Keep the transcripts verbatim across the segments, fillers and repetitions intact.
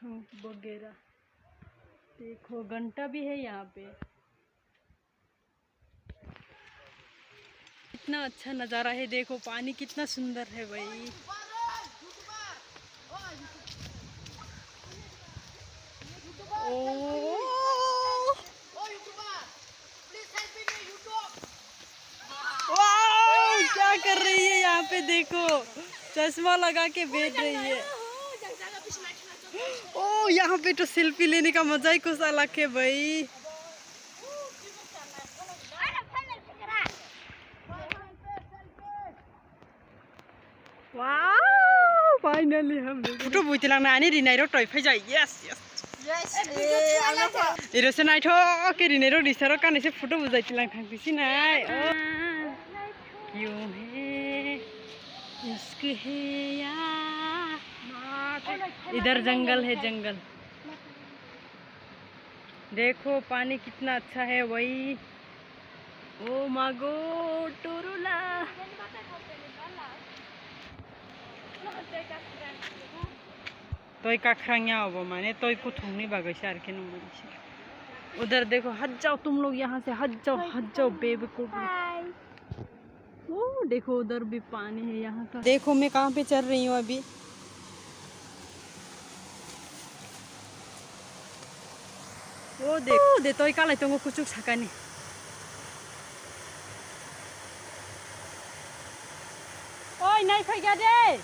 वगैरह। देखो, घंटा भी है यहाँ पे। कितना अच्छा नज़ारा है, देखो, पानी कितना सुंदर है भाई। ओ, वाओ, क्या कर रही है यहाँ पे, देखो, चश्मा लगा के बैठ रही है। ओ, यहाँ पे तो सेल्फी लेने का मजा ही कुछ अलग है भाई। Wow, finally हम photo bui tilang na ani rinai ro toi phai jai. Yes, yes. Yes, eh, ang na pha. Iro se naithok ke rinai ro risaro kani se photo bujai tilang thang tisi nai. Oh. क्यों है इश्क है या इधर जंगल है जंगल। देखो पानी कितना अच्छा है भाई। ओ मागो टुरुला। Toi kakrang ya obo mane toi kuthung ni bagwi se ar khe nung mani se. उधर देखो, हट जाओ तुम लोग यहाँ से, हट जाओ, हट जाओ, बेवकूफ लोग। ओ, देखो, उधर भी पानी है यहाँ का। देखो, मैं कहाँ पे चल रही हूँ अभी। O de, o de, toi kalai tongo kuchuk sakani. Oi, nai phai ga de.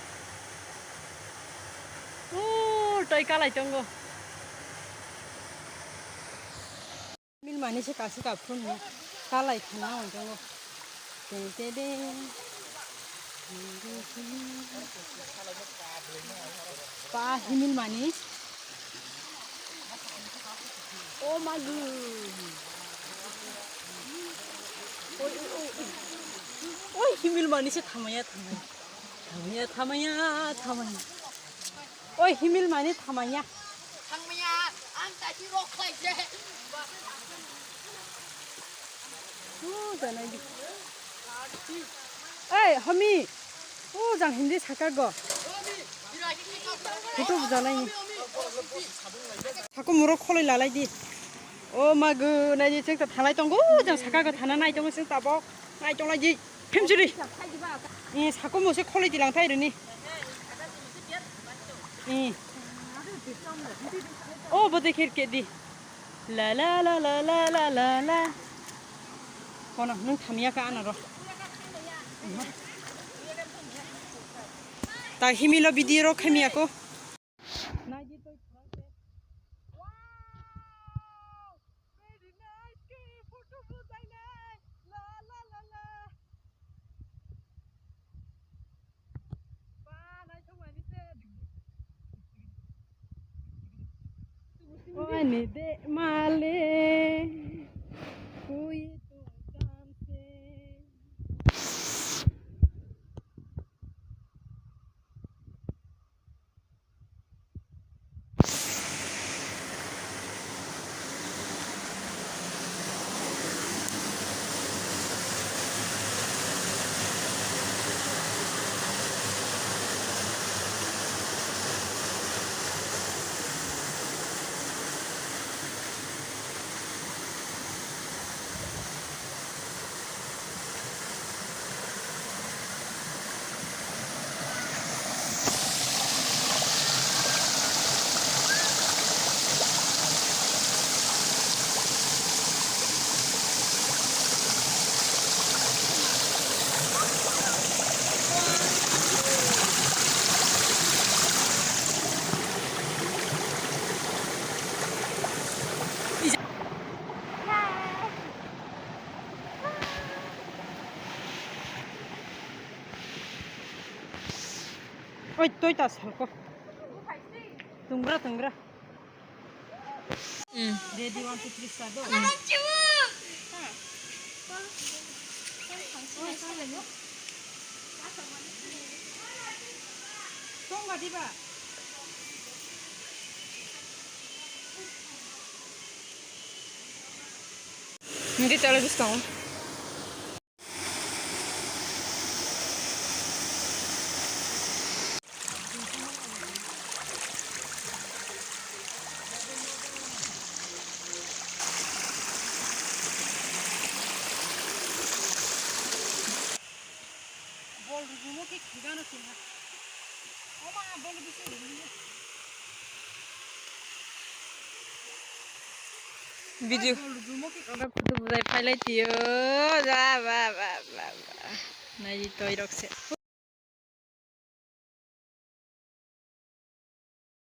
O, toi kalai tongo. Milmani se kasi kaphun ni kalai khana hoi tongo. Te te de. Pa himil mani. O magu. Oi, oi, oi, oi. Oi, himil mani se thamaya, thamaya. Thamaya, thamaya, thamaya. Oi, himil mani thamaya. Thamaya, ang tati rok khlai se. O, janai di. Ei, homi. O, jang hindi saka go. Photo bujanai ni. Sako muro kholoi lalai di. O magu, nai di, chwng ta thalai tongo, jang saka go thana nai tongo, chwng tabok nai tonglai di. Phimchiri. Ni sako mo se kholoi di lang thai rwni. Ni. O, bo de kher ke di. La la la la la la la la. Kono nung thamya ka ana ro. Ta himilo video ro khamya ko. Ani de male, kui tu kamse. Oi, toi ta salko. Tungra, tungra. Mm. Ready, one, two, three, start, do. Mm. Tonga diba? Hindi talo gusto ko. Bol rujumo khe khibano khe ha. Oma bol bisi rujumo. Video. Bol rujumo khe. Ora photo bujai phailai tiyo. Ja ba ba ba ba. Nai toi rok se.